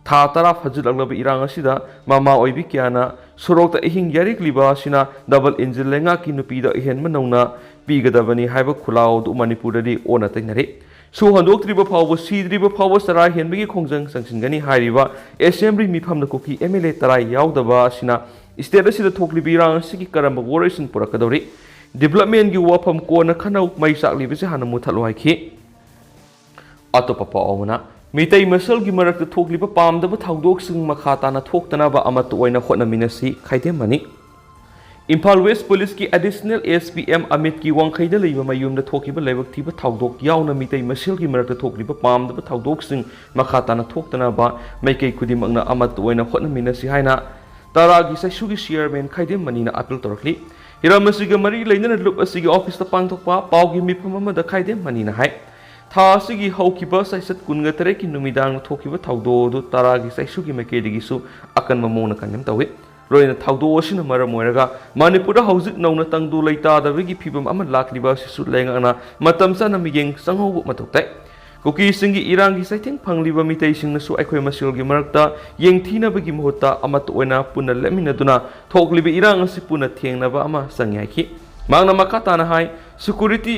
ꯊꯥ ꯇꯔꯥ ꯐꯥꯖꯤꯜꯂꯛꯂꯕ ꯏꯔꯥꯡ ꯑꯁꯤꯗ ꯃꯃꯥ ꯑꯣꯏꯕꯤ ꯀꯌꯥꯅ ꯁꯣꯔꯣꯛꯇ ꯑꯍꯤꯡ ꯌꯥꯔꯦꯛꯂꯤꯕ ꯑꯁꯤꯅ ꯗꯕꯜ ꯏꯟꯖꯤꯟ ꯂꯩꯉꯥꯛꯀꯤ ꯅꯨꯄꯤꯗ ꯑꯍꯦꯟꯕ ꯅꯧꯅ ꯄꯤꯒꯗꯕꯅꯤ ꯍꯥꯏꯕ ꯈꯨꯜꯂꯥꯎ ꯑꯗꯨ ꯃꯅꯤꯄꯨꯔꯗꯗꯤ ꯑꯣꯟꯅ ꯇꯩꯅꯔꯦ꯫ ꯁꯨ ꯍꯟꯗꯣꯛꯇ꯭ꯔꯤꯕ ꯐꯥꯎꯕ, ꯁꯤꯗ꯭ꯔꯤꯕ ꯐꯥꯎꯕ ꯆꯔꯥ ꯍꯦꯟꯕꯒꯤ ꯈꯣꯡꯖꯪ ꯆꯪꯁꯤꯟꯒꯅꯤ ꯍꯥꯏꯔꯤꯕ ꯑꯦꯁꯦꯝꯕ꯭ꯂꯤ ꯃꯤꯐꯝꯗ ꯀꯨꯀꯤ ꯑꯦꯝ ꯑꯦꯜ ꯑꯦ ꯇꯔꯥ ꯌꯥꯎꯗꯕ ꯑꯁꯤꯅ ꯁ꯭ꯇꯦꯠ ꯑꯁꯤꯗ ꯊꯣꯛꯂꯤꯕ ꯏꯔꯥꯡ ꯑꯁꯤꯒꯤ ꯀꯔꯝꯕ ꯋꯥꯔꯣꯏꯁꯤꯟ ꯄꯨꯔꯛꯀꯗꯧꯔꯤ? ꯗꯤꯕ꯭ꯂꯞꯃꯦꯟꯒꯤ ꯋꯥꯐꯝ ꯀꯣꯟꯅ ꯈꯟꯅꯧ, ꯃꯩ ꯆꯥꯛꯂꯤꯕꯁꯤ ꯍꯥꯟꯅ ꯃꯨꯊꯠꯂꯨ ꯍꯥꯏꯈꯤ꯫ ꯑꯇꯣꯞꯄ ꯄꯥꯎ ꯑꯃꯅ, ꯃꯤꯇꯩ ꯃꯁꯦꯜꯒꯤ ꯃꯔꯛꯇ ꯊꯣꯛꯂꯤꯕ ꯄꯥꯝꯗꯕ ꯊꯧꯗꯣꯛꯁꯤꯡ ꯃꯈꯥ ꯇꯥꯅ ꯊꯣꯛꯇꯅꯕ ꯑꯃꯠꯇ ꯑꯣꯏꯅ ꯍꯣꯠꯅꯃꯤꯟꯅꯁꯤ ꯈꯥꯏꯗꯦꯝꯃꯅꯤ꯫ ꯏꯝꯐꯥꯜ ꯋꯦꯁ ꯄꯨꯂꯤꯁꯀꯤ ꯑꯦꯗꯤꯁꯅꯦꯜ ꯑꯦꯁ ꯄꯤ ꯑꯦꯝ ꯑꯃꯤꯠꯀꯤ ꯋꯥꯡꯈꯩꯗ ꯂꯩꯕ ꯃꯌꯨꯝꯗ ꯊꯣꯛꯈꯤꯕ ꯂꯥꯏꯕꯛ ꯊꯤꯕ ꯊꯧꯗꯣꯛ ꯌꯥꯎꯅ ꯃꯤꯇꯩ ꯃꯁꯦꯜꯒꯤ ꯃꯔꯛꯇ ꯊꯣꯛꯂꯤꯕ ꯄꯥꯝꯗꯕ ꯊꯧꯗꯣꯛꯁꯤꯡ ꯃꯈꯥ ꯇꯥꯅ ꯊꯣꯛꯇꯅꯕ ꯃꯥꯏꯀꯩ ꯈꯨꯗꯤꯡꯃꯛꯅ ꯑꯃꯠꯇ ꯑꯣꯏꯅ ꯍꯣꯠꯅꯃꯤꯟꯅꯁꯤ ꯍꯥꯏꯅ ꯇꯔꯥꯒꯤ ꯆꯩꯁꯨꯒꯤ ꯆꯤꯌꯔꯃꯦꯟ ꯈꯥꯏꯗꯦꯝ ꯃꯅꯤꯅ ꯑꯥꯄꯤꯜ ꯇꯧꯔꯛꯂꯤ꯫ ꯍꯤꯔꯝ ꯑꯁꯤꯒ ꯃꯔꯤ ꯂꯩꯅꯅ ꯂꯨꯞ ꯑꯁꯤꯒꯤ ꯑꯣꯐꯤꯁꯇ ꯄꯥꯡꯊꯣꯛꯄ ꯄꯥꯎꯒꯤ ꯃꯤꯐꯝ ꯑꯃꯗ ꯈꯥꯏꯗꯦꯝ ꯃꯅꯤꯅ ꯍꯥꯏ, ꯊꯥ ꯑꯁꯤꯒꯤ ꯍꯧꯈꯤꯕ ꯆꯩꯆꯠ ꯀꯨꯟꯒ ꯇꯔꯦꯠꯀꯤ ꯅꯨꯃꯤꯗꯥꯡꯗ ꯊꯣꯛꯈꯤꯕ ꯊꯧꯗꯣꯛ ꯑꯗꯨ ꯇꯔꯥꯒꯤ ꯆꯩꯁꯨꯒꯤ ꯃꯥꯏꯀꯩꯗꯒꯤꯁꯨ ꯑꯀꯟꯕ ꯃꯑꯣꯡꯗ ꯀꯟꯗꯦꯝ ꯇꯧꯏ꯫ ꯂꯣꯏꯅ ꯊꯧꯗꯣꯛ ꯑꯁꯤꯅ ꯃꯔꯝ ꯑꯣꯏꯔꯒ ꯃꯅꯤꯄꯨꯔꯗ ꯍꯧꯖꯤꯛ ꯅꯧꯅ ꯇꯪꯗꯨ ꯂꯩꯇꯥꯗꯕꯒꯤ ꯐꯤꯕꯝ ꯑꯃ ꯂꯥꯛꯂꯤꯕ ꯑꯁꯤꯁꯨ ꯂꯩꯉꯥꯛꯅ ꯃꯇꯝ ꯆꯥꯅ ꯃꯤꯠꯌꯦꯡ ꯆꯪꯍꯧꯕ ꯃꯊꯧ ꯇꯥꯏ꯫ ꯀꯨꯀꯤꯁꯤꯡꯒꯤ ꯏꯔꯥꯡꯒꯤ ꯆꯩꯊꯦꯡ ꯐꯪꯂꯤꯕ ꯃꯤꯇꯩꯁꯤꯡꯅꯁꯨ ꯑꯩꯈꯣꯏ ꯃꯁꯦꯜꯒꯤ ꯃꯔꯛꯇ ꯌꯦꯡꯊꯤꯅꯕꯒꯤ ꯃꯍꯨꯠꯇ ꯑꯃꯠꯇ ꯑꯣꯏꯅ ꯄꯨꯟꯅ ꯂꯦꯞꯃꯤꯟꯅꯗꯨꯅ ꯊꯣꯛꯂꯤꯕ ꯏꯔꯥꯡ ꯑꯁꯤ ꯄꯨꯟꯅ ꯊꯦꯡꯅꯕ ꯑꯃ ꯆꯪꯏ ꯍꯥꯏꯈꯤ꯫ ꯃꯍꯥꯛꯅ ꯃꯈꯥ ꯇꯥꯅ ꯍꯥꯏ, ꯁꯦꯀ꯭ꯌꯨꯔꯤꯇꯤ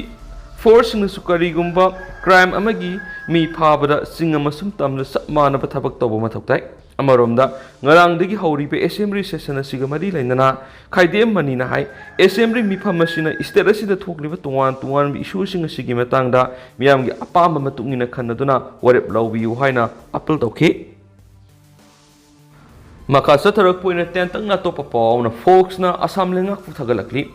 ꯐꯣꯔꯁꯁꯤꯡꯅꯁꯨ ꯀꯔꯤꯒꯨꯝꯕ ꯀ꯭ꯔꯥꯏꯝ ꯑꯃꯒꯤ ꯃꯤ ꯐꯥꯕꯗ ꯆꯤꯡ ꯑꯃꯁꯨꯡ ꯇꯝꯗ ꯆꯞ ꯃꯥꯟꯅꯕ ꯊꯕꯛ ꯇꯧꯕ ꯃꯊꯧ ꯇꯥꯏ꯫ ꯑꯃꯔꯣꯝꯗ, ꯉꯔꯥꯡꯗꯒꯤ ꯍꯧꯔꯤꯕ ꯑꯦꯁꯦꯝꯕ꯭ꯂꯤ ꯁꯦꯁꯟ ꯑꯁꯤꯒ ꯃꯔꯤ ꯂꯩꯅꯅ ꯈꯥꯏꯗꯦꯝ ꯃꯅꯤꯅ ꯍꯥꯏ, ꯑꯦꯁꯦꯝꯕ꯭ꯂꯤ ꯃꯤꯐꯝ ꯑꯁꯤꯅ ꯏꯁꯇꯦꯠ ꯑꯁꯤꯗ ꯊꯣꯛꯂꯤꯕ ꯇꯣꯉꯥꯟ ꯇꯣꯉꯥꯟꯕ ꯏꯁꯨꯁꯤꯡ ꯑꯁꯤꯒꯤ ꯃꯇꯥꯡꯗ ꯃꯤꯌꯥꯝꯒꯤ ꯑꯄꯥꯝꯕ ꯃꯇꯨꯡ ꯏꯟꯅ ꯈꯟꯅꯗꯨꯅ ꯋꯥꯔꯦꯞ ꯂꯧꯕꯤꯌꯨ ꯍꯥꯏꯅ ꯑꯥꯄꯤꯜ ꯇꯧꯈꯤ꯫ ꯃꯈꯥ ꯆꯠꯊꯔꯛꯄ ꯑꯣꯏꯅ ꯇꯦꯟꯇꯛꯅ ꯑꯇꯣꯞꯄ ꯄꯥꯎ ꯑꯃꯅ ꯐꯣꯛꯁꯅ ꯑꯁꯥꯝ ꯂꯩꯉꯥꯛꯄꯨ ꯊꯥꯒꯠꯂꯛꯂꯤ꯫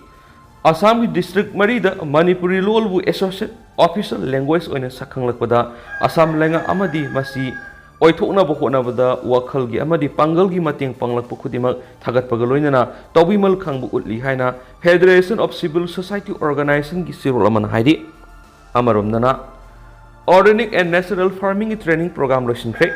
ꯑꯁꯥꯝꯒꯤ ꯗꯤꯁꯇ꯭ꯔꯤꯛ ꯃꯔꯤꯗ ꯃꯅꯤꯄꯨꯔꯤ ꯂꯣꯜꯕꯨ ꯑꯦꯁꯣꯁꯤꯌꯦꯠ ꯑꯣꯐꯤꯁꯤꯌꯦꯜ ꯂꯦꯡꯒ꯭ꯋꯦꯖ ꯑꯣꯏꯅ ꯁꯛꯈꯪꯂꯛꯄꯗ ꯑꯁꯥꯝ ꯂꯩꯉꯥꯛ ꯑꯃꯗꯤ ꯃꯁꯤ ꯑꯣꯏꯊꯣꯛꯅꯕ ꯍꯣꯠꯅꯕꯗ ꯋꯥꯈꯜꯒꯤ ꯑꯃꯗꯤ ꯄꯥꯡꯒꯜꯒꯤ ꯃꯇꯦꯡ ꯄꯥꯡꯂꯛꯄ ꯈꯨꯗꯤꯡꯃꯛ ꯊꯥꯒꯠꯄꯒ ꯂꯣꯏꯅꯅ ꯇꯧꯕꯤꯃꯜ ꯈꯪꯕ ꯎꯠꯂꯤ ꯍꯥꯏꯅ Federation of Civil Society Organizationꯒꯤ ꯆꯦꯔꯣꯜ ꯑꯃꯅ ꯍꯥꯏꯔꯤ꯫ ꯑꯃꯔꯣꯝꯗꯅ, Organic and Natural Farmingꯒꯤ training program ꯂꯣꯏꯁꯤꯟꯈ꯭ꯔꯦ꯫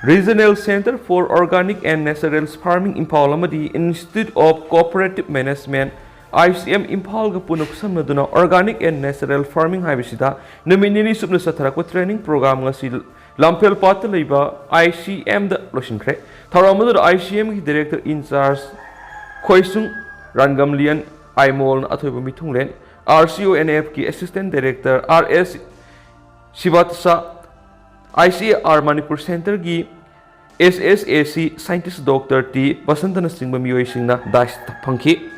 Regional Centre for Organic and Natural Farming Imphal ꯑꯃꯗꯤ Institute of Cooperative Management, I C M ꯏꯝꯐꯥꯜꯒ ꯄꯨꯟꯅ ꯈꯨꯠꯁꯝꯅꯗꯨꯅ organic and natural farming ꯍꯥꯏꯕꯁꯤꯗ ꯅꯨꯃꯤꯠ ꯅꯤꯅꯤ ꯆꯨꯞꯅ ꯆꯠꯊꯔꯛꯄ training program ꯉꯁꯤ ꯂꯝꯐꯦꯜ ꯄꯥꯠꯇ ꯂꯩꯕ I C Mꯗ ꯂꯣꯏꯁꯤꯟꯈ꯭ꯔꯦ꯫ ꯊꯧꯔꯝ ꯑꯗꯨꯗ I C Mꯒꯤ director in charge ꯈꯣꯏꯁꯨꯡ ꯔꯥꯟꯒꯝꯂꯤꯌꯟ ꯑꯥꯏꯃꯣꯜꯅ ꯑꯊꯣꯏꯕ ꯃꯤꯊꯨꯡꯂꯦꯟ, R C O N Fꯀꯤ assistant director R S ꯁꯤꯕꯥꯇꯁꯥ, I C A R Manipur ꯁꯦꯟꯇꯔꯒꯤ S S A C scientist Doctor T ꯕꯁꯟꯇꯅꯆꯤꯡꯕ ꯃꯤꯑꯣꯏꯁꯤꯡꯅ ꯗꯥꯏꯁꯇ ꯐꯪꯈꯤ꯫